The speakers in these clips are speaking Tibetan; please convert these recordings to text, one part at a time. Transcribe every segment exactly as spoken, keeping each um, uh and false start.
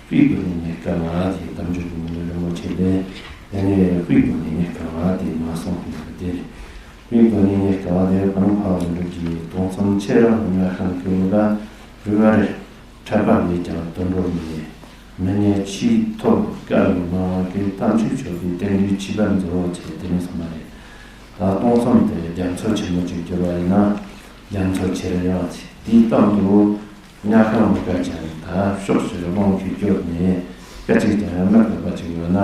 དཔེའི་སྒོ་ནས་རྙེད་དཀའ་བ་དེ་དམ་ཆོས་ཀྱི་མི་ལུས་རིན་པོ་ཆེ་ལས། དེ་ནས་དཔེའི་སྒོ་ནས་རྙེད་དཀའ་བ་དེ་མ་གསུངས་པ་དེ་རེད། དཔེའི་སྒོ་ནས་རྙེད་དཀའ་བ་དེ་ཁོ་རང་འཕགས་པ་ཀླུ་སྒྲུབ་ཀྱིས་སྟོང་གསུམ་ཁྱེད་རང་ཉག་ཤང་གི་འོག་ལ་རུལ་བ་རེ་འཕྲད་པ་མེད་ཀྱང་དུད་འགྲོ་མེད། མི་ཉིད་ཆེས་ཐོབ་དཀའ་བའི་སྣང་བ་གི་དམ་ཆོས་སྤྱོད་པའི་རྟེན་འབྲེལ་ཆེས་པར་མཛོད་ཅེས་དེ་ནས་གསུངས་པ་རེད། ད་སྟོང་གསུམ་དེ་རྒྱ་མཚོ་ཆེན་མོ་གཅིག་གྱུར་པ་ཡིན་ན། རྒྱ་མཚོ་ཆེར་ཡངས་ཚེ་དེའི་སྟེང་དུ་ཉག་ཤང་མི་དཀར་ཅན་ད་ཕྱོགས་བཞིར་རླུང་གིས་བསྐྱོད་ནས་སྐད་ཅིག་ཀྱང་ཡང་མི་དགོས་པ་ཅིག་ཡོད་ན།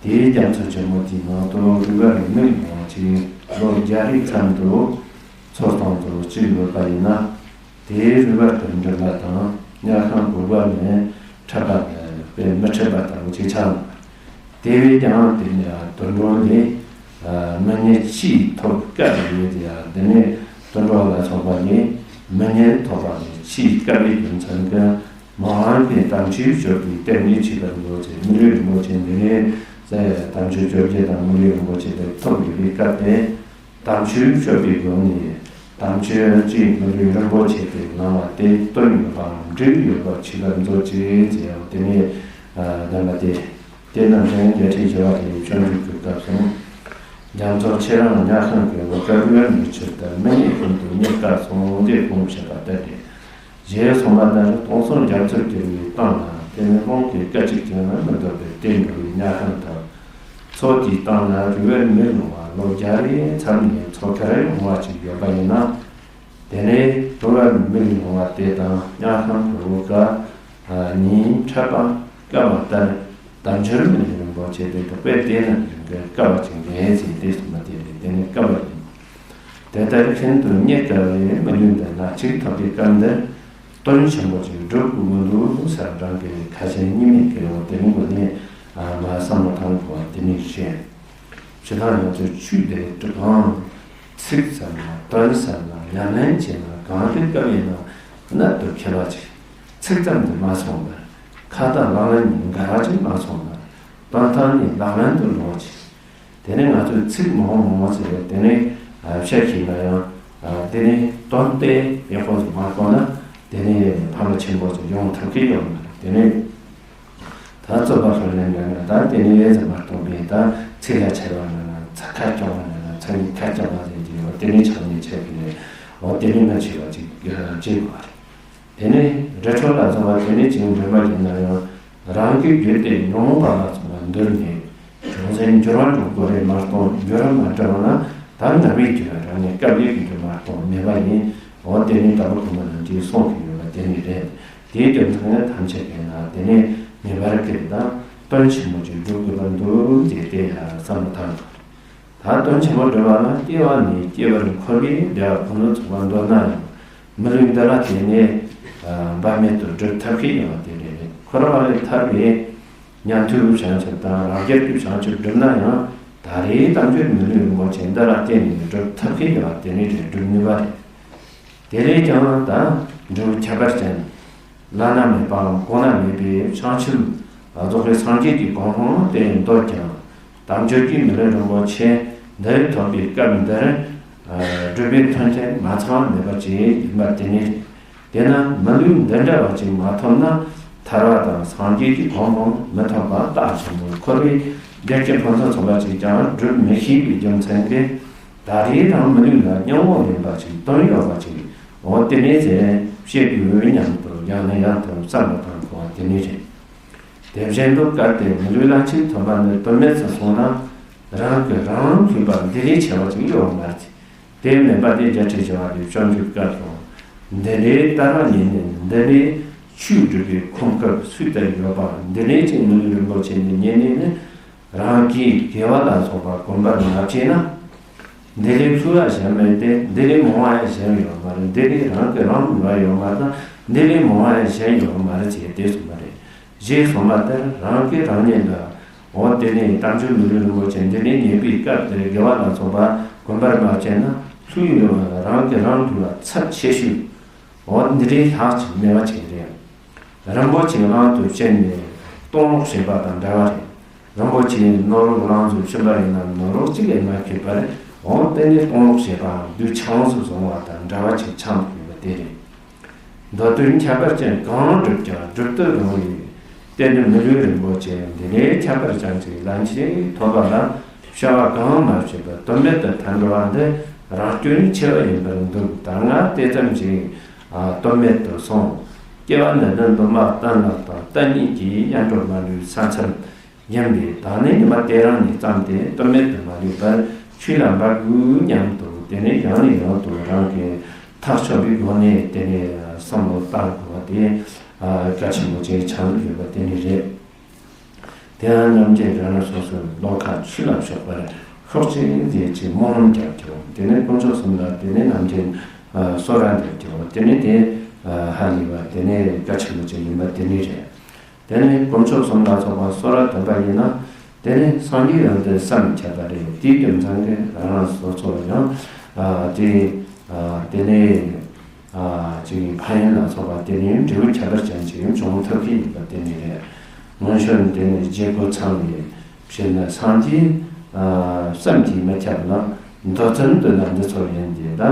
དེའི་རྒྱ་མཚོ་ཆེན་མོ་དེའི་ནང་དུ་རུལ་བ་རེ་མིག་ལོང་ཅིག་ལོ་བརྒྱ་རེའི་མཚམས་དུ་འཚོ་སྟངས་དུ་གཅིག་ཡོད་པ་ཡིན་ན། དེའི་རུལ་བ་དང་འདྲེས་པ་དང་ཉག་ཤང་གུག་པ་ནས་འཕྲད་པ་ནི་དཔེ་མི་འཕྲད་པ་ལྟ་བུ་ཅིག་ཆགས། དེ་བས་ཀྱང་དེ་ནི་དུད་འགྲོ་ལས་མི་ཉིད་ཆེས་ཐོབ་དཀའ་བའི་ཡོད་དེ། དེ་ནི་དུད་འགྲོ་ལ་སོགས་པ་ནི་མི་ཉིད་ཐོབ་པ་ནི་ཆེས་དཀའ་བའི་རྒྱུ་མཚན་གྱིས་མི་དབང་གི་དམ་ཆོས་སྤྱོད་པའི་རྟེན་འབྲེལ་ཆེས་པར་མཛོད་ཅེས། མི་ལུས་རིན་པོ་ཆེ་འདི་ནི་དམ་ཆོས་སྤྱོད་བྱེད་དང་མི་ལུས་རིན་པོ་ཆེ་དེ་ཐོབ་ཡོད་པའི་སྐབས་དེ། དམ་ཆོས་སྤྱོད་པའི་སྒོ་ནས་དམ་ཆོས་ཀྱི་མི་ལུས་རིན་པོ་ཆེ་དེ་སྣང་བ་དེ་སྟོན་ཡོད་པའམ་འབྲེལ་ཡོད་པ་ཆེས་པར་མཛོད་ཅེས་ཟེར་ཡང་དེ་ནས་གདམས་པ་སྟེ། དེ་རྣམས་ཀྱང་རྒྱལ་ཕྲན་བྱེ་བ་དེའི་སྤྱོད་འཇུག་གི་སྐབས་སུ། རྒྱ་མཚོ་ཆེ་རང་ཉག་ཤང་གི་འོག་ཀ་རུལ་བ་མེད་ཕྱིར་ལྟར་མི་ཉིད་ཀུན་ཏུ་རྙེད་དཀའ་གསུངས་ཏེ་གོང་བཤད་པ་ལྟར་ཏེ། ཞེས་གསུངས་པ་ལྟར་སྟོང་གསུམ་རྒྱ་མཚོར་གྱུར་པའི་སྟེང་ན་དེ་ནི་རླུང་གིས་སྐད་ཅིག་ཀྱང་མི་ལྡོག་པའི་རྟེན་འབྲེལ་བའི་ཉག་ཤང་དང་། མཚོ་དེའི་སྟེང་ན་རུལ་བ་མེ་ལོང་བ་ལོ་བརྒྱ་རེའི་མཚམས་ནས་མཚོ་ཁར་ཡོང་བ་ཅིག་ཡོད་པ་ཡིན་ན། དེ་ནས་རུལ་བ་མེ་ལོང་བ་དེ་དང་ཉག་ཤང་གི་འོག་གཉིས་འཕྲད་པ་དཀའ་བ་ལྟར་དལ་འབྱོར་མི་ལུས་རིན་པོ་ཆེ་དེ་དག་པས་དེ་ན་ཡོང་གི་དཀའ་བ་ཅིག་མེད་ཅེས་དེ་གསུངས་པ་དེ་ལས་དེ་ནི་དཀའ་བ་ཡིན། དེ་ལྟར་ཤིན་ཏུ་རྙེད་དཀའ་བའི་མི་ལུས་འདི་ན་གཅིག་ཐོབ་པའི་སྐབས་འདིར་དོན་ཆེན་པོ་ཅིག་སྒྲུབ་དགོས་ཀྱི་འདུག་ཟེར་རང་གི་ཁ་ཆེ་གཉིས་མེད་ཀྱི་འོག་དེ་རིང་གི་ནི་མ་བསམ་བློ་བཏང་དགོས་པ་དེ་ནི་བཤད། ཇི་ལྟར་ང་ཚོས་ཆོས་དེ་གང་ཚིག་ཟེར་ན་དོན་ཟེར་ན་ཉམས་ལེན་བྱས་ན་གང་གི་སྐབས་ཡིན་ན་གནད་དུ་འཁེལ་བ་ཅིག་ཚིག་ཙམ་དུ་མ་སོང་བར་ཁ་དང་ལག་ལེན་གཉིས་འགལ་བ་ཅིག་མ་སོང་བར་དོན་དམ་ནི་ལག་ལེན་དུ་འགྲོ་བ་ཅིག་དེ་ནས་ང་ཚོས་ཚིག་མང་མང་བ་ཟེར་བས་དེ་ནས་བཤད་ཤེས་ན་ཡང་དེ་ནས་དོན་དེ་ཡག་པོ་ཟིག་མ་གོ་ན་དེ་ནས་ཕན་པ་ཆེན་པོ་ཟིག་ཡོང་ཐུབ་ཀྱི་ཡོད་མ་རེད། དེ་ནས་ད་རྩོད་པ་ལྷུར་ལེན་ཡོད་ན་ད་དེ་ནས་ཡས་ཟིན་མ་གཏོང་བས་ད་ཚིག་ལ་ཆད་པ་ན་ན་ཚ་ཁ་སྐྱོང་བ་ན་ན་ཚ་ཡི་ཁ་སྐྱོང་བ་ཟེར་གྱི་ཡོད། དེ་ནས་ཆགས་ནས་ཆད་ཀྱི་རེད། འོ་དེ་ནས་ང་ཆེ་བ་ཅིག་བྱེད་དགོས་པ་རེད། དེ་ནས་རི་ཁྲོད་ལ་སོགས་པ་དེ་ནས་ཅིག་འདྲེན་པ་ཡིན་ན་ཡང་རང་གི་རྒྱུད་དེ་ཉོན་མོངས་པ་ལ་སོགས་པ་འདུལ་ནས་བྱང་སེམས་འགྱུར་བ་འགྲོ་དགོས་རེད་མ་གཏོགས་འགྱུར་བ་མ་འགྲོ་ན་ད་ན་བའི་རྒྱུ་རང་ནས་སྐབས་ཡོད་ཀྱི་རྒྱུ་མ་གཏོགས་མེད་པ་ཡིན། འོ་དེ་ནས་དང་པོ་གོང་མ་རྣམས་ཀྱིས་གསུངས་ཀྱི་ཡོད་པ་དེ་ནི་རེད། དེའི་རྒྱུ་མཚན་ནི་ཐམས་ཅད་ཀྱི་ན་དེ་ནས་ངེས་པར་སྐད་དང་དོན་ཆེན་པོ་ཅིག་སྒྲུབ་དགོས་པ་འདུག་ཅེས་དེ་ཡང་བསམ་བློ་བཏང་དགོས། ད་དོན་ཆེན་པོ་སྒྲུབ་པ་ལ་སྐྱེ་བ་ནས་སྐྱེ་བར་འཁོར་བའི་བདེ་བ་ཕུན་སུམ་ཚོགས་པ་འདོད་ན་ཡང་མི་ལུས་འདི་ལ་བརྟེན་ནས་འབད་མེད་དུ་སྒྲུབ་ཐབས་ཤེས་ཡོད་པ་དེ་རེད། འཁོར་བ་ལས་ཐར་བའི་ཉན་ཐོས་བྱང་ཆུབ་དང་རང་རྒྱལ་གྱི་བྱང་ཆུབ་སྒྲུབ་ན་ཡང་ད་རེས་དམ་ཆོས་མི་ལུས་རིན་པོ་ཆེ་འདི་ལ་བརྟེན་ནས་སྒྲུབ་ཐབས་ཤེས་ཡོད་པ་དེ་ནི་རེད། སྒྲུབ་ནུས་པ་རེད། དེ་ལས་ཀྱང་ད་འབྲས་བུ་ཁྱད་པར་ཅན། བླ་ན་མེད་པའམ་གོང་ན་མེད་པའི་བྱང་ཆུབ་རྫོགས་པའི་སངས་རྒྱས་ཀྱི་གོ་འཕང་དེ་འདོད་ཀྱང་དམ་ཆོས་ཀྱི་མི་ལུས་རིན་པོ་ཆེ་འདི་ཐོབ་པའི་སྐབས་འདིར་སྒྲུབ་པའི་མཐུན་རྐྱེན་མ་ཚང་མེད་པ་ཅིག་ཡིན་པ་དེ་ནི་རེད། དེས་ན་མི་ལུས་འདི་འདྲ་བ་ཅིག་མ་ཐོབ་ན་ཐར་བ་དང་སངས་རྒྱས་ཀྱི་གོ་འཕང་མི་ཐོབ་པ་རྟགས་ཆེན་པོ་འཁོར་བའི་བདེ་སྐྱིད་ཕུན་སུམ་ཚོགས་པ་ཅིག་ཀྱང་སྒྲུབ་མི་ཤེས་པའི་རྒྱུ་མཚན་གྱིས། ད་རེས་རང་མི་ལུས་ལ་སྙིང་བོ་ལེན་པ་ཅིག་དོན་ཡོད་པ་ཅིག་འོ་དེ་ནས་ཟེར་བཤད་དགོས་སྙམ་དུ་ཡང་ནས་ཡང་དུ་བསམ་བློ་བཏང་དགོས་པ་དེ་ནས་རེད། དེ་བཞིན་དུ་གལ་ཏེ་མི་ལུས་ལ་གཅིག་ཐོབ་པ་ནི་དོན་མེད་དུ་སོང་ན་རང་གིས་རང་བསླུས་པ་འདི་ལས་ཆེ་བ་ཅིག་ཡོད་མ་རེད། དེ་མིན་པ་དེ་རྒྱལ་ཕྲན་བྱེ་བ་དེའི་སྤྱོད་འཇུག་སྐབས་སུ་འདི་ལས་ལྟ་ར་ཉེ་ནས་འདི་ལས་ཆོས་སྒྲུབ་པའི་ཁོམ་སྐབས་སུས་བསྟན་ཡོད་པ་འདི་ལས་ཀྱང་མི་ལུས་རིན་པོ་ཆེ་ནི་ཉེ་ནས་ནི། རང་གིས་དགེ་བ་ལ་སོགས་པ་གོམས་པར་མ་བྱས་ན། འདི་ལས་ཕུལ་བ་གཞན་མེད་དེ་འདི་ལས་མང་བ་ཡང་གཞན་ཡོད་མ་རེད། འདི་ལས་རང་གིས་རང་ལུས་པ་ཡོད་མ་རེད། འདི་ལས་མང་བ་ཡང་གཞན་ཡོད་མ་རེད་ཅེས་དེ་གསུངས་པ་རེད། ཞེས་གསུངས་པ་ལྟར་རང་གིས་རང་ཉིད་ལ་འོ་དེ་ནས་དམ་ཆོས་མི་ལུས་རིན་པོ་ཆེ་འདི་ནས་ཉེ་བའི་སྐབས་དེར་དགེ་བ་ལ་སོགས་པ་གོམས་པར་མ་བྱས་ན་ལྷུང་ཡོད་པ་རང་གིས་རང་ལུས་པ་ཚབས་ཆེ་ཤོས། འོ་འདི་འདྲའི་ལྷག་ཅིག་མེད་པ་ཅིག་རེད། རིན་པོ་ཆེ་གླང་དུ་ཕྱིན་ནས་སྟོང་ལོག་བྱེད་པ་དང་འདྲ་བ་རེད། རིན་པོ་ཆེའི་ནོར་ལུག་གླང་དུ་ཕྱིན་པ་ཡིན་ན་ནོར་ལུག་གཅིག་ལས་མ་ཁེགས་པར་འོ་དེ་ནས་སྟོང་ལོག་བྱེད་པའམ་དུས་ཆུང་ཟིག་བཟུང་བ་དང་འདྲ་བ་ཅིག་ཆགས་འདུག་པ་དེ་རེད། མདོ་དོན་ཁྱད་པར་ཅན་གང་བསྒྲུབས་ཀྱང་སྒྲུབ་ཏུ་རུང་བའི་ གཏན་དུ་མི་ལུས་རིན་པོ་ཆེ་འདི་ནས་ཁྱད་པར་ཅན་ཅིག་ལམ་ཞིག་ཐོབ་པ་ལ་བྱ་བ་གང་མ་བྱས་པར་དོན་མེད་དུ་ཐལ་འགྲོ་བ་འདི་རང་སྐྱོན་ཆེ་བ་ཡིན་པར་འདུག་ད་སྔ་དེ་ཙམ་ཞིག་དོན་མེད་དུ་སོང་། སྐྱེ་བ་འདི་ནི་འདུན་མ་གཏན་ལ་དང་གཏན་ཉིད་ཀྱི་ཡལ་འགྲོ་མ་ལུས་ས་མཚམས་ཡིན་པས། ད་ནི་ཉི་མ་དེ་རང་ནས་བརྩམས་ཏེ་དོན་མེད་དུ་མ་ལུས་པར་ཆོས་ལ་འབད་དགོས་སྙམ་དུ་དེ་ནས་ཡང་ནས་ཡང་དུ་རང་གིས་ཐག་ཆོད་པའི་སྒོ་ནས་དེ་ནས་བསམ་བློ་བཏང་དགོས་པ་དེ་གལ་ཆེན་པོ་ཅིག་ཆགས་ཡོད་པ་དེ་ནི་རེད། དེ་ཡང་རྣམ་རྒྱལ་རང་རང་སོ་སོའི་ལོ་ཁ་ཆོས་ལ་ཕྱོགས་པར་ཤོག་ཅིག་ཅེས་ཀྱི་སྨོན་ལམ་རྒྱབ་ཀྱང་དེ་ནས་དཀོན་མཆོག་གསུམ་ལ་དེ་ནས་རྣམ་རྒྱལ་གསོལ་རས་འདེབས་ཀྱང་དེ་ནས་དེ་ཧ་ལས་པ་དེ་ནས་གལ་ཆེན་པོ་ཅིག་ཡིན་པ་དེ་ནི་རེད། དེ་ནས་དཀོན་མཆོག་གསུམ་ལ་སོགས་པ་གསོལ་རས་བཏབ་པ་ཡིན་ན། དེ་ནས་སངས་རྒྱས་ཡོན་ཏན་བསམ་ཁྱབ་པ་རེད། དེའི་རྒྱུ་མཚན་གྱིས་རང་རང་སོ་སོ་ཡང་དེ་དེ་ནས་ཅིག་ཕན་ཡོན་ལ་སོགས་པ་དེ་ནས་འབྲས་བུ་ཁྱད་པར་ཅན་ཅིག་འབྱུང་ཐུབ་ཀྱི་ཡིན་པ་དེ་ནི་རེད། སྔོན་བྱོན་དེ་ནས་རྗེ་རྒོད་ཚང་ནས། བྱས་ན་སངས་རྒྱས་བསམ་གྱིས་མི་ཁྱབ་ན། མདོ་ཙམ་དུ་ན་འདི་ཚོ་ཡིན་ཏེ། ད་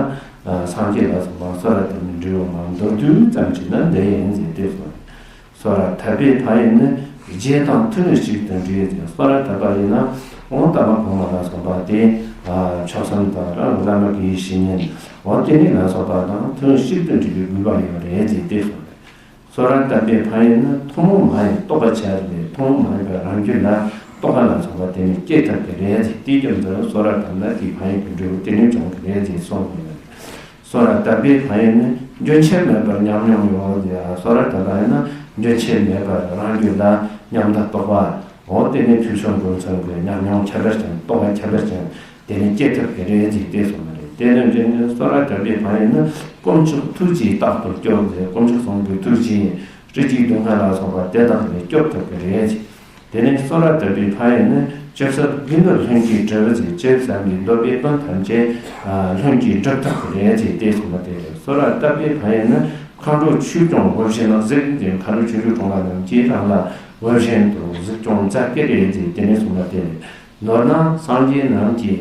སངས་རྒྱས་ལ་སོགས་པ་གསོལ་རས་བཏབ་ནས་འབྲས་བུ་མ་མདོར་བསྡུས་ཙམ་གྱིས་ན་འདི་ཡིན་ཟེར་ཏེ་གསུངས། གསོལ་རས་བཏབ་པའི་ཕན་ཡོན་ནི། རྗེ་དང་ཐུན་གཅིག་ཏུ་འབྲེལ་ཏེ་གསོལ་རས་བཏབ་པ་ཡིན་ན། འོང་བསྟན་པ་གོང་མ་ལ་སོགས་པ་དེ་མཆོག་གསུམ་དང་རང་བླ་མ་དགེ་བའི་བཤེས་གཉེན། འོ་དེ་ནི་ལ་སོགས་པ་དང་ཐུན་གཅིག་ཏུ་འབྲེལ་བའི་དགོས་པ་ཡོད་རེད་ཟེར་ཏེ་གསུངས། གསོལ་རས་བཏབ་པའི་ཕན་ཡོན་ནི་ཐུན་མོང་མ་ཡིན་རྟོགས་པ་ཆེ་བ་ལས་ཐུན་མོང་མ་ཡིན་པའི་རང་རྒྱུད་ལ་རྟོགས་པ་ལ་སོགས་པ་དེ་ནི་སྐྱེ་ཐུབ་ཀྱི་རེད་ཅེས། དེའི་རྒྱུ་མཚན་གསོལ་རས་བཏབ་ན་དེའི་ཕན་ཡོན་གྱི་འབྲས་བུ་དེ་ནི་འབྱུང་གི་རེད་ཅེས་གསུངས་ཡོད། གསོལ་རས་བཏབ་པའི་ཕན་ཡོན་ནི་རྒྱུན་ཆད་མེད་པར་ཉམས་མྱོང་ཡོང་བ། གསོལ་རས་བཏབ་པ་ཡིན་ན་རྒྱུན་ཆད་མེད་པར་རང་རྒྱུད་ལ་ཉམས་དང་རྟོགས་པ། འོ་དེ་ནི་ཕུལ་བྱུང་སྒོམ་ཚུལ་གྱི་ཉམས་མྱོང་ཁྱད་པར་ཅན། རྟོགས་པ་ཁྱད་པར་ཅན། དེ་ནི་སྐྱེ་ཐུབ་ཀྱི་རེད་ཅེས་ཏེ་གསུངས་པ་རེད། དེ་ནི་འདྲེན་འདྲེན་གསོལ་རས་བཏབ་པའི་ཕན་ཡོན་ནི་དཀོན་མཆོག་ཐུགས་རྗེས་རྟག་ཏུ་སྐྱོབ་ཟེར། དཀོན་མཆོག་གསུམ་གྱི་ཐུགས་རྗེས་སྲིད་ཀྱི་སྡུག་བསྔལ་ལ་སོགས་པ་དེ་དག་ལས་སྐྱོབ་ཐུབ་ཀྱི་རེད་ཅེས། དེ་ནི་གསོལ་རས་བཏབ་པའི་ཕན་ཡོན་ནི་ཇི་སྲིད་ཀུན་ཏུ་ལྷུན་གྱིས་གྲུབ་ཟེར། ཇི་བསམ་པའི་འདོད་པའི་དོན་ཐམས་ཅད་ལྷུན་གྱིས་འགྲུབ་ཐུབ་ཀྱི་རེད་ཅེས་ཏེ་གསུངས་པ་དེ་རེད། གསོལ་རས་བཏབ་པའི་ཕན་ཡོན་ནི་མཁའ་འགྲོ་ཆོས་སྐྱོང་འོད་བཞིན་གཟིགས་ཏེ། མཁའ་འགྲོ་ཆོས་སྐྱོང་གྲོང་ཁྱེར་རྣམས་ཀྱིས་རང་ལ་འོད་བཞིན་དུ་གཟིགས་སྐྱོང་མཛད་ཀྱི་རེད་ཅེས་དེ་ནི་གསུངས་པ་དེ་རེད། མདོར་ན་སངས་རྒྱས་རྣམས་ཀྱིས་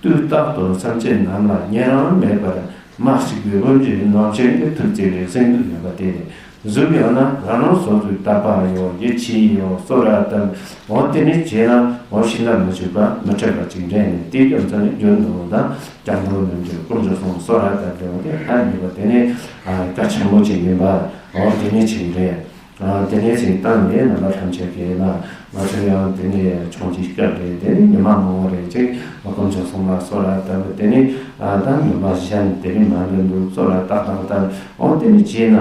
དུས་རྟག་ཏུ་སེམས་ཅན་རྣམས་ལ་ཉེ་རིང་མེད་པར་མ་གཅིག་པའི་དབུ་འབྱེད་ནོར་ཅན་གྱི་ཐུགས་བརྩེ་བའི་གཟེངས་བསྟོད་ཡོད་པ་དེ་གཟིགས་ཡོད་ན། རང་རང་སོ་སོའི་དད་པ་ཡོད། ཡིད་ཆེས་ཡོད། གསོལ་རས་བཏབ། འོ་དེ་ནི་བྱས་ན་འོ་ཤིན་ཏུ་མི་ཆོག་པ་མི་འཕྲད་པ་ཅིག་འདྲེན་ནས། དེའི་རྒྱུ་མཚན་ནི་རྒྱུན་དུ་དང་སྐྱབས་འགྲོ་ནི་འདྲེན། དཀོན་མཆོག་གསུམ་གསོལ་རས་བཏབ་སྟེ། འོ་དེ་ཧ་ནུས་པ་དེ་ནི་གལ་ཆེན་པོ་ཅིག་ཡིན་པ། འོ་དེ་ནི་ཅིག་རེད། དེ་ནས་ཅིག་བཏང་ནས་རྣམ་པ་ཐམས་ཅད་ཀྱིས་ན་ང་ཚོ་ཡང་དེ་ནས་ཆུང་ཅིག་སྐབས་རེད། དེ་ནས་ཉི་མ་མང་བོ་རེད་ཅིག་དཀོན་མཆོག་གསུམ་ལ་གསོལ་རས་བཏབ། དེ་ནས་ད་འདུན་པ་གཞན་དེ་རིང་མ་འདོན་འདུག་གསོལ་རས་ཏག་ཏག་བཏབ། འོ་དེ་ནས་བྱས་ན་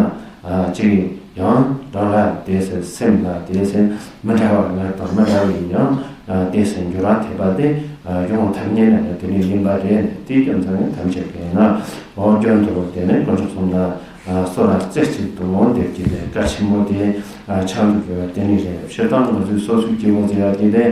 ཅིག་ཡང་རང་ལ་དེ་སེམས་ལ་དེ་མི་འདྲ་བ་ལ་དང་མི་འདྲ་བའི་ཡང་དེ་འགྱུར་བ་ཐེབས་པ་དེ་ཡོང་ཐབས་ཉེ་ན་དེ་ནས་ཡིན་པ་རེད། དེའི་རྒྱུ་མཚན་ནི་ཐམས་ཅད་ཀྱིས་ན་འོ་རྒྱུན་དུ་དེ་ནས་དཀོན་མཆོག་གསུམ་ལ་གསོལ་རས་རྩེ་གཅིག་ཏུ་འོང་དེ་གི་དེ་གལ་ཆེན་པོ་དེ་ཆགས་འདུག་ཡོད་པ་དེ་ནི་རེད། སྤྱིར་བཏང་ང་ཚོའི་སོ་སོའི་སྐྱེ་བོ་ཟེར་བ་དེ་དེ་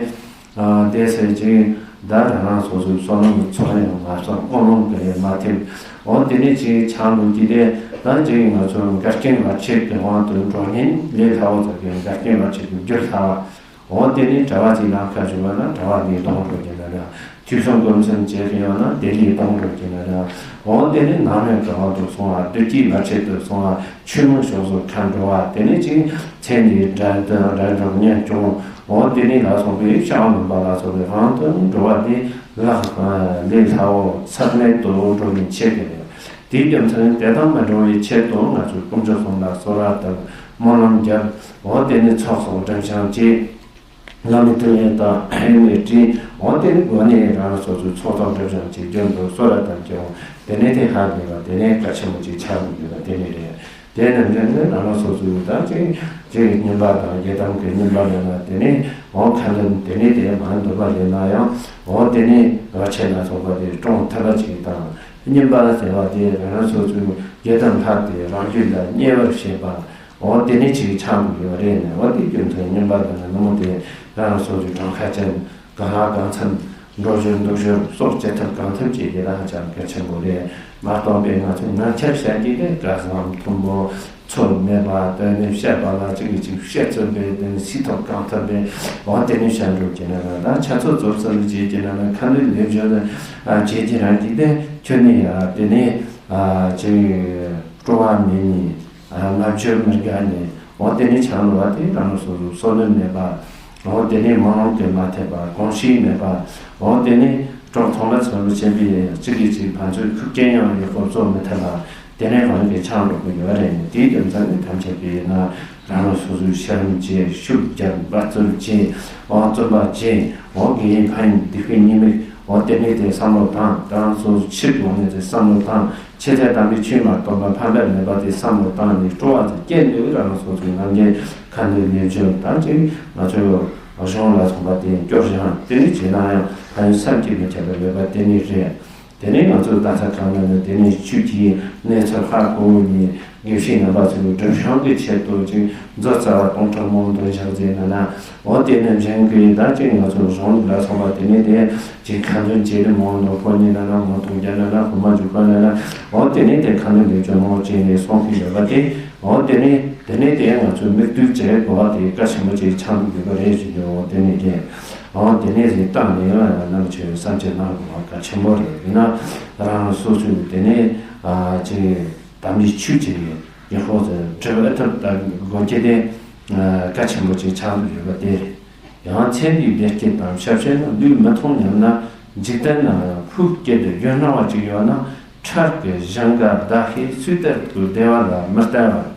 དེ་ཟེར་ཅིག་ད་རང་རང་སོ་སོའི་བསོད་ནམས་ཀྱི་ཚོགས་ཡང་མ་བསགས། སྨོན་ལམ་གྱི་ཡང་མ་ཐེབས། འོ་དེ་ནི་ཅིག་ཆགས་འདུག་གི་དེ་ད་ཅིག་ང་ཚོ་འགལ་རྐྱེན་བར་ཆད་ཀྱི་དབང་དུ་འགྲོ་ཉེན་ལས་སླ་བོ་ཙམ་གྱི་འགལ་རྐྱེན་བར་ཆད་ཀྱི་རྒྱུ་སླ་བ། འོ་དེ་ནི་གྲྭ་བ་ཅིག་ལམ་ཁ་བྱུང་བ་ན་གྲྭ་བ་ལས་ལྡོག་འགྲོ་གི་ན་ར། དུས་གསུམ་སྒོམ་གསུམ་བྱེད་ཀྱི་ཡོད་ན་དེ་ལས་ལྡོག་འགྲོ་གི་ན་ར། འོ་དེ་ནི་ནང་མི་གི་དབང་དུ་སོང་བ། བདུད་ཀྱི་བར་ཆད་དུ་སོང་བ། ཆོས་མང་ཕྱོགས་སུ་ཁ་འགྲོ་བ། དེ་ནི་ཅིག་མཚན་ནི་དགྲ་འདུལ་དགྲ་འགྲོ་གཉེན་སྐྱོང་། འོ་དེ་ནི་ལ་སོགས་པའི་ཕྱག་འོས་པ་ལ་སོགས་པའི་དབང་དུ་འགྲོ་བ་དེ་ལག་ལས་སླ་བོ་ཚད་མེད་དུ་འགྲོ་ནི་ཆེ་གི་རེད། དེའི་རྒྱུ་མཚན་དེ་དང་མི་འགྲོ་བའི་ཆེད་དུ་ང་ཚོས་དཀོན་མཆོག་གསུམ་ལ་གསོལ་བ་བཏབ། སྨོན་ལམ་བརྒྱབ། འོ་དེ་ནི་ཚོགས་སོགས་སྒྲིབ་སྦྱང་བྱས། བླ་མའི་ཐུགས་ཡོན་དང་ཡོན་ནས་བྲིས། འོ་དེ་ནི་སྒོ་ནས་རང་སོ་སོའི་ཚོགས་དང་སྒྲིབ་སྦྱང་བྱས། རྒྱུན་དུ་གསོལ་རས་བཏབ་ཀྱང་དེ་ནས་དེ་ཧ་གོ་བ་དེ་ནས་གལ་ཆེན་པོ་ཅིག་ཆགས་འགྲོ་ཡོད་པ་དེ་ནི་རེད། དེ་ནི་འདྲ་ནི་རང་རང་སོ་སོའི་ད་ཅིག་ཅིག་སྙོམས་པ་དང་ཡི་དམ་གྱི་སྙོམས་པ་ལེན་ན། དེ་ནས་འོ་ཁ་ལན་དེ་ནས་དེ་མ་འདོད་པ་ལེན་ན་ཡང་། འོ་དེ་ནས་བར་ཆད་ལ་སོགས་པ་དེ་སྲུང་ཐུབ་པ་ཅིག་དང་། སྙོམས་པ་ཟེར་བ་དེ་རང་རང་སོ་སོའི་ཡི་དམ་ལྷ་དེ་རང་རྒྱུད་ལ་མཉེས་པར་བྱེད་པ། འོ་དེ་ནས་ཅིག་ཆགས་འདུག་ཡོད་རེད་ནས། འོ་དེ་རྒྱུ་མཚན་སྙོམས་པ་དང་ནི་ནུབ་མོ་དེ་རང་རང་སོ་སོའི་གྲངས་ཁ་ཅན། གང་ལ་གང་འཚམ། འགྲོ་ཞོར་འདུག་ཞོར་སོགས་བྱེད་ཐབས་གང་ཐུབ་ཀྱིས་དེ་ལ་ཧ་ཅང་གལ་ཆེན་པོ་རེད། མ་གཏོགས་པའི་ང་ཚོས་ངག་འཁྱལ་བཤད་རྒྱུ་དེ་སྐལ་བཟང་མཐོན་པོ། ཚོད་མེད་པ། དོན་ནི་བཤད་པ་ལ་གཅིག་གིས་གཅིག་བཤད་ཚུལ་པའི་དོན་སྲིད་ཐོག་གང་ཐུབ་པའི་འོ་དེ་ནས་བཤད་འགྲོ་གི་ན་ར། ད་ཆ་ཚོད་རྫོགས་ཚར་བའི་རྗེས་ཀྱི་ན་ར་ཁ་འདོན་ལེབ་བརྗོད་ལ་བྱེད་ཀྱི་རང་གི་དེ་ཁྱོད་ནི་ཡ་དེ་ནས་ཅིག་སྤྲོ་བ་མེད་ནི། ང་ཚོའི་མི་དགའ་ནས། འོ་དེ་ནས་ཆགས་འགྲོ་བ་དེ་རང་སོ་སོ་བསོད་ནམས་མེད་པ། འོ་དེ་ནས་སྨོན་ལམ་དེ་མ་ཐེབས་པ། གོམས་གཤིས་མེད་པ། འོ་དེ་ནས་གྲོགས་ཚང་མ་ཚོ་ལ་བྱེད་པའི་གཅིག་གིས་གཅིག་ཕན་ཚུན་ཤུགས་རྐྱེན་ཡང་ཡག་པོ་བཟོ་མི་ཐུབ་པ། དེ་ནས་རང་གི་ཆགས་འགྲོ་གི་ཡོད་རེད། དེའི་རྒྱུ་མཚན་ནི་ཐམས་ཅད་པས་ན་རང་རང་སོ་སོའི་ཤ་རམ་བཅད། ཤུགས་རྒྱབ། འབད་རྩོལ་བྱས། འོ་བརྩོན་པ་བྱས། འོ་དགེ་བའི་ཕན་ཡོན་སྡིག་པའི་ཉེས་དམིགས། འོ་དེ་ནས་དེ་བསམ་བློ་བཏང་། རང་སོ་སོ་ཕྱིར་ཡོང་ནས་དེ་བསམ་བློ་བཏང་། ཆོས་དང་དམ་པའི་ཆོས་མ་གཏོགས་པ་ཕན་པ་མེད་པ་དེ་བསམ་བློ་བཏང་ནས་སྤྲོ་བ་དེ་སྐྱེས་འདུག་རང་སོ་སོའི་རྣམ་འགྱུར་ཁ་འདོན་ལས་སྦྱོར་དང་གཅིག་ང་ཚོའི་གཞུང་ལ་སོགས་པ་དེ་སྐྱོར་བཞག་དེ་ནས་བྱས་ན་ཡང་ཕན་ཡོན་བསམ་གྱིས་མི་ཁྱབ་པ་ཡོད་པ་དེ་ནི་རེད། དེ་ནས་ང་ཚོ་ད་ལྟ་གང་ལ་ནི་དེ་ནས་ཆོས་ཀྱི་གནས་ཚུལ་ཧ་གོ་བོ་ནི་དགེ་བཤེས་རྣམ་པ་ཚོས་སྒྲུབ་སྦྱོང་གི་ཆེད་དུ་ཅིག་མཛོད་རྩ་བ་སྟོང་ཕྲག་མང་འདོན་བཞག་ཟེར་ན་ན། འོ་དེ་ནས་གཞན་གྱིས་ད་ཅིག་ང་ཚོ་གཞུང་ལ་སོགས་པ་དེ་ནས་དེ་ཅིག་ཁ་འདོན་བྱས་ནས་མང་འདོན་ཁོ་ནི་ན་ན་མང་འདོན་རྒྱ་ན་ན་ཁོ་མ་འཇུག་ཁོ་ན་ན། འོ་དེ་ནས་དེ་ཁ་འདོན་ལས་ཀྱང་མང་བྱས་ནས་སོང་གི་ཡོད་པ་དེ། འོ་དེ་ནས་དེ་ནས་དེ་ང་ཚོས་མིག་ལྟོས་བྱེད་དགོས་པ་དེ་གལ་ཆེན་པོ་ཅིག་ཆགས་འདུག་ཡོད་པ་རེད་ཞུ་རྒྱུ། འོ་དེ་ནས་དེ། འོ་དེ་ནས་དེ་བཏང་ནས་ཡང་ཡང་རྣམ་ཆོས་བསམ་ཚུལ་གནང་དགོས་པ་གལ་ཆེན་པོ་རེད། ཡིན་ན་རང་སོ་སོས་དེ་ནས་ཨ་ཅིག་དམ་པའི་ཆོས་ཅིག་ཡག་པོ་ཅིག་སྒྲུབ་ཨེ་ཐུབ་ལྟ་དགོས་རྒྱུ་དེ་གལ་ཆེན་པོ་ཅིག་ཆགས་འདུག་ཡོད་པ་དེ་རེད། ཡང་ཚེ་འདིའི་བདེ་སྐྱིད་དང་ཞབས་ཕྱི་ལུས་མི་ཐོང་སྙམ་ན། འཇིག་རྟེན་ན་ཕུགས་སྐྱིད་ཡུན་སྣང་བ་ཅིག་ཡོད་ན། འཕྲལ་གྱི་ཞིང་ཁ་ཟླ་ཤེལ་སུས་སྟེར་དུ་བདེ་བ་ལ་མི་ལྟ་བར།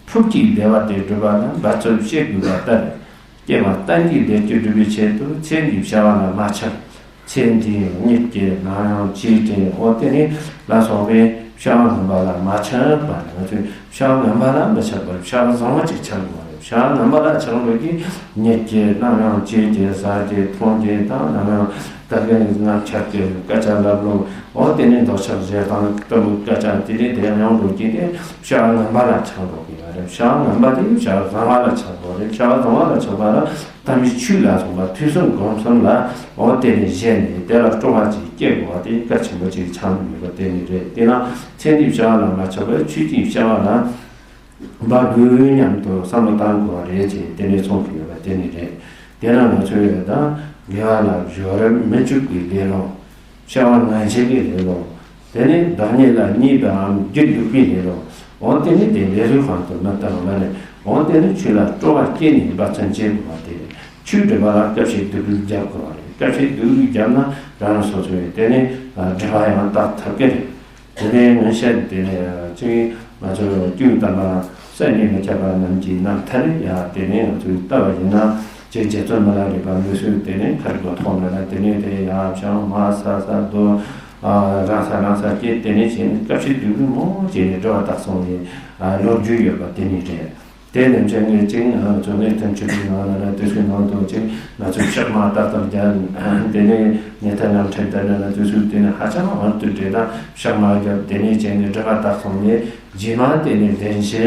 ཕུགས་ཀྱི་བདེ་བ་དེ་སྒྲུབ་པ་ལ་འབད་རྩོལ་བྱེད་དགོས་པ་ལྟར། སྐྱེ་བ་གཏན་གྱི་བདེ་སྐྱིད་སྒྲུབ་པའི་ཆེད་དུ་ཚེ་འདིའི་བྱ་བ་ལ་མ་ཆགས། ཚེ་འདིའི་གཉིད་ཀྱི་ནམ་ཡང་ཅི་དྲན། འོ་དེ་ནི་ལ་སོགས་པའི་བྱ་བ་ངན་པ་ལ་མ་ཆགས་པར། ང་ཚོས་བྱ་བ་ངན་པ་ལ་མི་ཆགས་པར་བྱ་བ་བཟང་བ་ཅིག་ཆགས་དགོས་པ་རེད། བྱ་བ་ངན་པ་ལ་ཆགས་འགྲོ་གི་གཉིད་ཀྱི་ནམ་ཡང་ཅི་དྲན། ཟ་རྒྱུ་འཐུང་རྒྱུ་དང་ནམ་ཡང་ད་གིན་ངག་འཁྱལ་གྱི་སྐད་ཆ་ལབ་ལོ། འོ་དེ་ནས་འདོད་ཆགས་ཞེ་སྡང་གཏི་མུག་སྐད་ཆ་དེ་ནས་དེ་ཡང་འགྲོ་གི་དེ་བྱ་བ་ངན་པ་ལ་ཆགས་འགྲོ་གི་ཡོད་རེད། བྱ་བ་ངན་པ་དེ་བྱ་བ་བཟང་བ་ལ་ཆགས་འགྲོ་རེད། བྱ་བ་བཟང་བ་ལ་ཆགས་པ་ལ་དམ་པའི་ཆོས་ལ་སོགས་པ་ཐོས་བསམ་སྒོམ་གསུམ་ལ་འོ་དེ་ནས་བཞེས་ནས་དེ་ལ་སྤྲོ་བ་ཅིག་སྐྱེ་དགོས་པ་དེ་གལ་ཆེན་པོ་ཅིག་ཆགས་འགྲོ་ཡོད་པ་དེ་ནི་རེད། དེས་ན་ཚེ་འདིའི་བྱ་བ་ལ་མ་ཆགས་པར་ཆོས་ཀྱི་བྱ་བ་ལ་འབད་དགོས་སྙམ་དུ་བསམ་བློ་བཏང་དགོས་པ་རེད་ཅེས་དེ་ནས་གསུངས་ཀྱི་ཡོད་པ་དེ་ནི་རེད། དེས་ན་ང་ཚོས་ད་དགེ་བ་ལ་གཞོལ་རབས་མི་འཇུག་པའི་ལེ་ལོ། བྱ་བ་ངན་བྱེད་ཀྱི་ལེ་ལོ། དེ་ནས་བདག་ཉིད་ལ་བརྙས་པའམ་རྒྱུ་འཇུག་པའི་ལེ་ལོ། འོ་དེ་ནི་དེ་ལེ་ལོའི་དབང་དུ་མི་བཏང་བ་ནི། འོ་དེ་ནི་ཆོས་ལ་སྤྲོ་བ་སྐྱེས་ནས་འབད་བརྩོན་བྱེད་དགོས་པ་དེ་རེད། ཆོས་སྒྲུབ་པ་ལ་སྐབས་ཤིག་སྡུག་རུས་རྒྱབ་དགོས་པ་རེད། སྐབས་ཤིག་སྡུག་རུས་བརྒྱབ་ན་རང་རང་སོ་སོའི་དེ་ནི་སྒྲིབ་པ་ཡང་དག་ཐབས་ཀྱི་རེད། དེ་ནས་སྔོན་ཆད་དེ་ནས་ཅིག་ང་ཚོ་སྐྱེས་བུ་དམ་པ་སངས་རྒྱས་མི་ཁྱབ་པ་རྣམས་ཀྱི་རྣམ་ཐར་ཡང་དེ་ནས་ང་ཚོས་ལྟ་བ་ཡིན་ན་ཅིག་རྗེ་བཙུན་མི་ལ་རས་པ་འདི་ཚོས་དེ་ནས་མཁའ་འགྲོ་ཐོག་ལ་དེ་ནས་དེ་ཡང་བྱང་མ་ས་ས་རྡོ་རང་ས་རང་ས་སྐྱེ་དེ་ནས་བྱས་ནས་སྐབས་ཤིག་སྡུག་རུས་མང་བྱས་ནས་སྒྲིབ་པ་དག་སོང་ནས་ལོ་རྒྱུས་ཡོད་པ་དེ་ནས་རེད། དེ་ནས་བྱས་ནས་ཅིག་ང་ཚོ་གནས་ཐམས་ཅད་ཀྱི་ནང་ལ་ན་དེ་ཚོའི་ནང་དུ་ཅིག་ང་ཚོས་ཕྱག་དམར་ཏག་ཏག་རྒྱབ། དེ་ནས་ཉལ་ཐ་ལམ་ཁྲིད་ལྟར་ན་ན་དེ་ཚོས་དེ་ནས་ཧ་ཅང་དབང་དུ་བྲེལ་དང་ཕྱག་དམར་རྒྱབ། དེ་ནས་བྱས་ནས་སྒྲིབ་པ་དག་སོང་ནས་རྗེས་མ་དེ་ནས་བདེན་བཞི་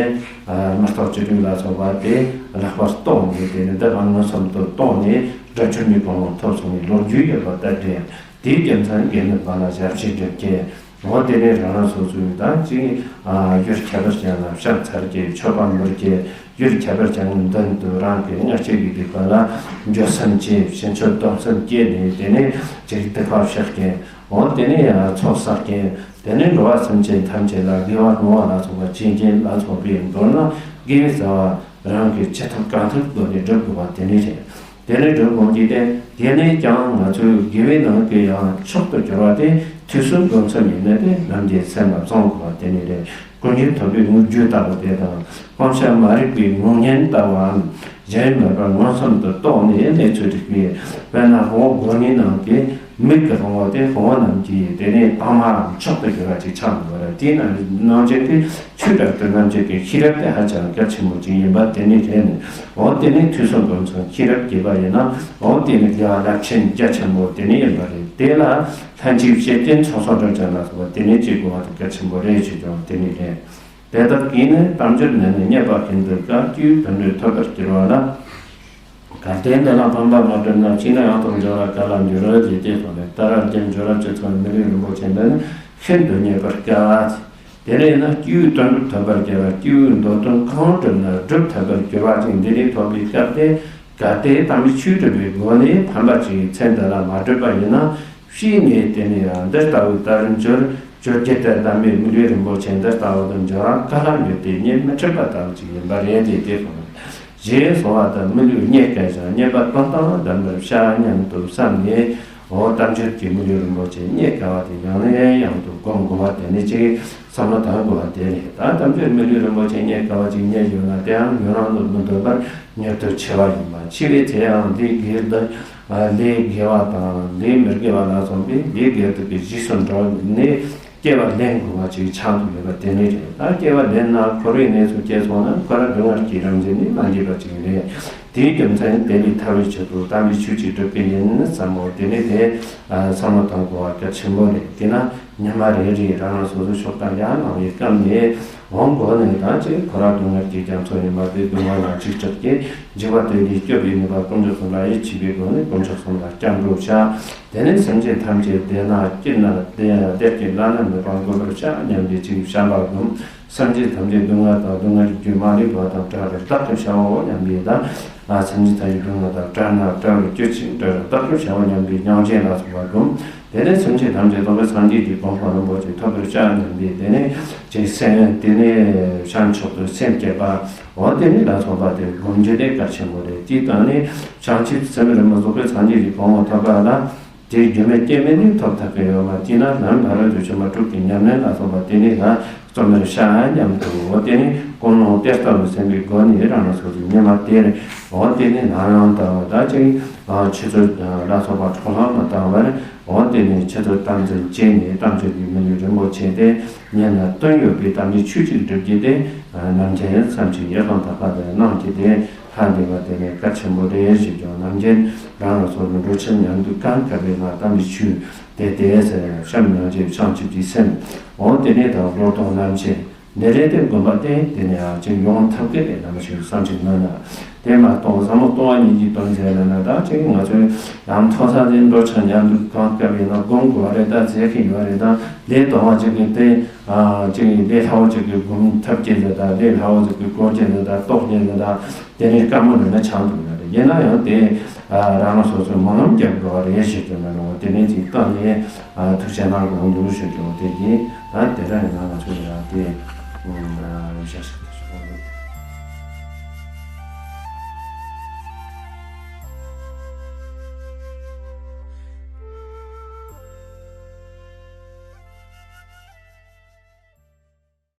མི་རྟག་བཅུ་དྲུག་ལ་སོགས་པ་དེ་ལེགས་པར་རྟོགས་ནས་དེ་ནས་འདི་ལ་མངོན་སུམ་དུ་རྟོགས་ནས་སྒྲུབ་ཆེན་མོའི་གོ་འཕང་ཐོབ་སོང་བའི་ལོ་རྒྱུས་ཡོད་པ་ལྟར་དྲན། དེའི་རྒྱུ་མཚན་དགེ་འདུན་པ་ལ་ཞབས་ཕྱི་སྒྲུབ་ཀྱི། འོ་དེ་ནས་རང་རང་སོ་སོའི་ད་ཅིག་ཡུལ་ཁྱད་པར་ཅན་ལ་ཕྱག་འཚལ་གྱི། མཆོད་པ་འབུལ་གྱི། ཡུལ་ཁྱད་པར་ཅན་མདུན་དུ་རང་གི་སྔར་བྱས་ཀྱི་སྡིག་པ་ལ་འགྱོད་སེམས་བསྐྱེད། ཕྱི་མཆོད་སྡོམ་སེམས་བསྐྱེད་ནས་དེ་ནས་ཅིག་སྡིག་པ་བཤགས་ཀྱི། འོ་དེ་ནས་ཡང་ཚོགས་བསགས་ཀྱི། དེ་ནས་འགྲོ་བ་སེམས་ཅན་ཐམས་ཅད་ལ་དགེ་བ་སྨོན་པ་ལ་སོགས་པ་བྱེད་ཀྱི་ལ་སོགས་པའི་མདོར་ན་དགེ་བའི་རྩ་བ་རང་གི་ཅི་ཐུབ་གང་ཐུབ་བསྡོམས་ནས་སྒྲུབ་དགོས་པ་དེ་ནས་རེད། དེ་ནས་སྒྲུབ་དགོས་ཀྱི་དེ། དེ་ནས་ཀྱང་ང་ཚོའི་དགེ་བའི་ནང་གི་ཡང་མཆོག་ཏུ་གྱུར་པ་དེ་ཐོས་བསམ་སྒོམ་གསུམ་ཡིན་ན་དེ་རྣམས་ཀྱི་སེམས་ལ་བཟང་དགོས་པ་དེ་ནས་རེད། ཀུན་མཁྱེན་ཐུབ་པའི་དངོས་བརྒྱུད་ལྟ་བུ་དེ་དང་། སྤང་བྱ་མ་རིག་པའི་ངོ་བོ་ཉིད་ལྟ་བུའམ། གཞན་མེད་པར་མངོན་སུམ་དུ་རྟོགས་ནས་གནས་ཚུལ་རིག་པའི། དཔེར་ན་དཔའ་བོ་དགོན་གནས་ནང་གི་མིག་གི་དཔའ་བོ་དེ་དཔའ་བོ་རྣམས་ཀྱི་དེ་ནས་དྭངས་མའམ་མཆོག་ཏུ་གྱུར་པ་ཅིག་ཆགས་འདུག་པ་རེད། དེས་ན་རྣམ་འབྱེད་དེ་ཆོས་རབ་ཏུ་རྣམ་འབྱེད་ཀྱི་ཤེས་རབ་དེ་ཧ་ཅང་གལ་ཆེན་པོ་ཅིག་ཡིན་པ་དེ་ནི་རེད། ནས་འོ་དེ་ནས་ཐོས་བསམ་སྒོམ་གསུམ་ཤེས་རབ་རྒྱས་པ་ཡིན་ན། འོ་དེ་ནི་དགེ་བ་རླབས་ཆེན་རྒྱ་ཆེན་པོ་དེ་ནི་ཡིན་པ་རེད། དེ་ལ་ལྷན་ཅིག་བྱེད་ཀྱི་ཚོགས་གསོག་སྒྲུབ་ཀྱང་ལ་སོགས་པ་དེ་ནི་བྱེད་དགོས་པ་དེ་གལ་ཆེན་པོ་རེད་ཅེས་ཀྱང་དེ་ནི་རེད། དེ་དག་གིས་ནི་དལ་འབྱོར་ནད་ནི་རྙེད་པ་ཤིན་ཏུ་དཀའ། སྐྱེས་བུའི་དོན་དུ་ཐོབ་པར་འགྱུར་བ་ལ། གལ་ཏེ་འདི་ལ་ཕན་པ་མ་བསྒྲུབས་ན། ཕྱིས་ན་ཡང་དག་འབྱོར་བ་ག་ལ་འགྱུར། ཞེས་དེ་དང་ནི། ད་ར་རྒྱལ་འབྱོར་བ་ཅི་ཚང་མི་ལུས་རིན་པོ་ཆེ་འདི་ནི་ཤིན་ཏུ་རྙེད་པར་དཀའ། དེ་ནས་ན་སྐྱེས་བུའི་དོན་སྒྲུབ་ཐུབ་པར་འགྱུར་བ། སྐྱེས་བུའི་འདོད་དོན་གང་བསྒྲུབས་ན་སྒྲུབ་ཐུབ་པར་འགྱུར་བ་ཅིག་འདི་ནས་ཐོབ་པའི་སྐབས་དེ། གལ་ཏེ་དམ་པའི་ཆོས་སྒྲུབ་པའི་སྒོ་ནས་ཕན་པ་ཅིག་ཚེ་འདི་ལ་མ་བསྒྲུབས་པ་ཡིན་ན། ཕྱིས་ནས་དེ་ནས་ཡང་འདི་ལྟ་བུའི་དལ་འབྱོར་ བཅོ་བརྒྱད་དུ་བསྡམས་པའི་མི་ལུས་རིན་པོ་ཆེ་འདི་ལྟ་བུ་དུ་འབྱོར་རང་ག་ལ་ཡོད་དེ་རྙེད་མི་ཐུབ་པ་ལྟ་བུ་ཅིག་ཡིན་པ་རེད་དེ། དེ་དང་རྗེས་སོང་བ་དང་མི་ལུས་རྙེད་དཀའ་ཞིང་རྙེད་པ་དང་དང་བསྡམས་པར་བྱ་སྙམ་དུ་བསམས་ནས། འོ་དམ་ཆོས་ཀྱི་མི་ལུས་རིན་པོ་ཆེ་རྙེད་དཀའ་བ་དེ་ཡང་ནས་ཡང་དུ་སྒོམ་དགོས་པ་དེ་ནི་ཅིག་བསམ་བློ་བཏང་དགོས་པ་དེ་རེད། ད་དམ་ཆོས་མི་ལུས་རིན་པོ་ཆེ་རྙེད་དཀའ་བ་ཅིག་རྙེད་ཡོད་ན་དེའང་ཡུན་རིང་དུ་མི་འདོད་པར་མྱུར་དུ་འཆི་བ་ཡིན་པ། འཆི་བའི་ཚེ་ཡང་ལས་དགེ་དང་ལས་དགེ་བ་དང་ལས་མི་དགེ་བ་ལ་སོགས་པའི་ལས་དགེ་སྡིག་གི་རྗེས་སུ་འགྲོ་ནས་སྐྱེ་བ་ལེན་དགོས་པ་ཅིག་ཆགས་འདུག་ཡོད་པ་དེ་ནི་རེད། ད་སྐྱེ་བ་ལེན་ན་འཁོར་བའི་གནས་སུ་སྐྱེས་སོང་ན་འཁོར་བ་སྡུག་བསྔལ་གྱི་རང་བཞིན་ནི་མ་འདྲེས་པ་ཅིག་རེད། དེའི་རྒྱུ་མཚན་དེ་ལས་ཐར་བའི་ཆེད་དུ་དམ་པའི་ཆོས་ཅིག་སྒྲུབ་ཀྱི་ཡིན་བསམ་མོ། དེ་ནི་དེ་བསམ་བློ་བཏང་དགོས་པ་གལ་ཆེན་པོ་རེད། དེས་ན་ཉི་མ་རེ་རེ་རང་རང་སོ་སོའི་ཕྱོགས་དང་ཡར་ལངས་པའི་སྐབས་ནས་འོང་དགོས་ནས་ད་ཅིག་འཁོར་བ་སྡུག་བསྔལ་གྱི་རྒྱ་མཚོ་ནས་མར་པའི་སྡུག་བསྔལ་ལ་འཇིགས་སྐྲག་གི་འཇིགས་པ་དེ་ལས་སྐྱོབ་པའི་ནུས་པ་དཀོན་མཆོག་གསུམ་ལ་ཡིད་ཆེས་པའི་སྒོ་ནས་དཀོན་མཆོག་གསུམ་ལ་སྐྱབས་འགྲོ་བྱ། དེ་ནས་སེམས་ཅན་ཐམས་ཅད་བདེ་ན་སྐྱིད་ན་བདེ་བདེ་སྐྱིད་བླ་ན་མེད་པར་འགོད་པར་བྱ་སྙམ་པའི་ཅིག་བྱམས་པ་བསྒོམ། སེམས་ཅན་ཐམས་ཅད་སྡུག་བསྔལ་དང་སྡུག་བསྔལ་གྱི་རྒྱུ་མ་ལུས་པ་དང་བྲལ་བར་བདག་གིར་བྱའོ་སྙམ་པའི་དང་། སེམས་ཅན་ཐམས་ཅད་སྡུག་བསྔལ་དང་བྲལ་ན་བྲལ་བར་གྱུར་ཅིག་བྲལ་བར་བདག་གིར་བྱའོ་སྙམ་པའི་སྙིང་རྗེ་ལ་སོགས་པ་བསྒོམ། དེ་ནས་སེམས་ཅན་ཐམས་ཅད་རྟོགས་པའི་སངས་རྒྱས་ཀྱི་གོ་འཕང་རིན་པོ་ཆེ་ཐོབ་པར་བྱ་སྙམ་པའི་དེ་ནས་ཅིག་སེམས་དེ་ནས་བྱང་ཕྱོགས་སུ་སེམས་བསྐྱེད་པ། འོ་དེ་ནས་ལ་སོགས་པ་དེ་བསྒོམ་རྒྱུ་དེ་གལ་ཆེན་པོ་རེད། དེའི་སྟེང་ནས་བྱང་ཆུབ་སེམས་རིན་པོ་རྫོགས་པའི་སངས་རྒྱས་ཀྱི་གོ་འཕང་ཐོབ་པ་ལ། དེའི་རྒྱུ་མེད་རྐྱེན་མེད་ནི་ཐོབ་ཐབས་ཀྱི་ཡོད་མ་ཅི་ན་ལམ་ཕ་རོལ་ཏུ་ཕྱིན་པ་དྲུག་གི་ཉམས་ལེན་ལ་སོགས་པ་དེ་ནི་ལ་རྩོམ་པར་བྱ་སྙམ་དུ། འོ་དེ་ནི་ཀུན་སློང་དེ་ལྟ་བུ་སེམས་པའི་སྒོ་ནས་རང་རང་སོ་སོའི་ཉི་མ་དེར། འོ་དེ་ནི་ནམ་ཡང་དུ་ད་ཅིག་ཆུ་ཚོད་ལ་སོགས་པ་འཕྲོ་ལྷང་མ་བཏང་བར། འོ་དེ་ནི་ཆུ་ཚོད་དམ་འཛིན་བྱས་ནས་དམ་ཆོས་ཀྱི་མི་ལུས་རིན་པོ་ཆེ་དེ་ཉན་ལ་བསྟུན་ཡོད་པའི་དམ་པའི་ཆོས་ཅིག་སྒྲུབ་ཀྱི་དེ། ནམ་མཁའི་མཚམས་ཀྱི་ཡེ་ཤེས་དག་པ་དེ་གནང་གི་དེ། ལྷ་འདི་བ་དེ་ནས་གལ་ཆེན་པོ་རེད་ཞེས་ཀྱང་ནམ་རྒྱུན་རང་ལ་སོགས་པའི་འགྲོ་ཕྱིར་མྱང་འདུག་གང་དགའ་བའི་ངང་དམ་པའི་ཆོས་དེ་དེ་ཟེར་བྱམས་སྙིང་རྗེ་བྱང་ཆུབ་ཀྱི་སེམས། འོ་དེ་ནས་དང་བློ་གཏོང་རྣམ་འབྱེད་འདི་རེད་དེ་དགོན་པ་བསྟེན་དེ་ནས་ཡང་ཅིག་ཡོང་ཐབས་ཀྱི་རེད། རྣམ་པ་ཞིག་བསམ་གྱིས་ནོར་ན་དེ་མ་གཏོང་བསམ་བློ་གཏོང་བ་ཉིད་ཀྱིས་གཏོང་མཛད་ན་ན་ད་ཅིག་ང་ཚོའི་ལམ་མཐོ་ས་དེ་འགྲོ་ཕྱིར་མྱང་འདུག་གང་དགའ་བའི་ངང་སྒོམ་དགོས་པ་རེད། ད་མཛད་ཀྱི་ཡོད་རེད། ད་ལས་དང་བ་ཅིག་གི་དེ། ཅིག་ལས་སླ་བོ་ཅིག་གི་སྒོམ་ཐབས་ཀྱི་ལས་དང་ལས་སླ་བོ་ཅིག་གི་སྐོར་གྱི་ལས་དང་རྟོགས་ཀྱི་ལས་དང་དེ་ནས་དཀའ་མོ་ལས་ན་ཆང་འདུག་ན་རེད། ཡིན་ན་ཡང་དེ་རང་རང་སོ་སོའི་སྨོན་ལམ་རྒྱབ་དགོས་པ་རེད་ཞེས་ཀྱང་མི་རུང་བ་དེ་ནས་ཅིག་བཏང་ནས་ཐུགས་རྗེ་གནང་དགོས་འདུག་ཞུ་རྒྱུ་དེ་གིས་ད་དེ་འདྲ་ཡིན་ན་ང་ཚོ་ཡང་དེ་ཞག་ཞིག་ཏུ་ཞུ་དགོས་འདུག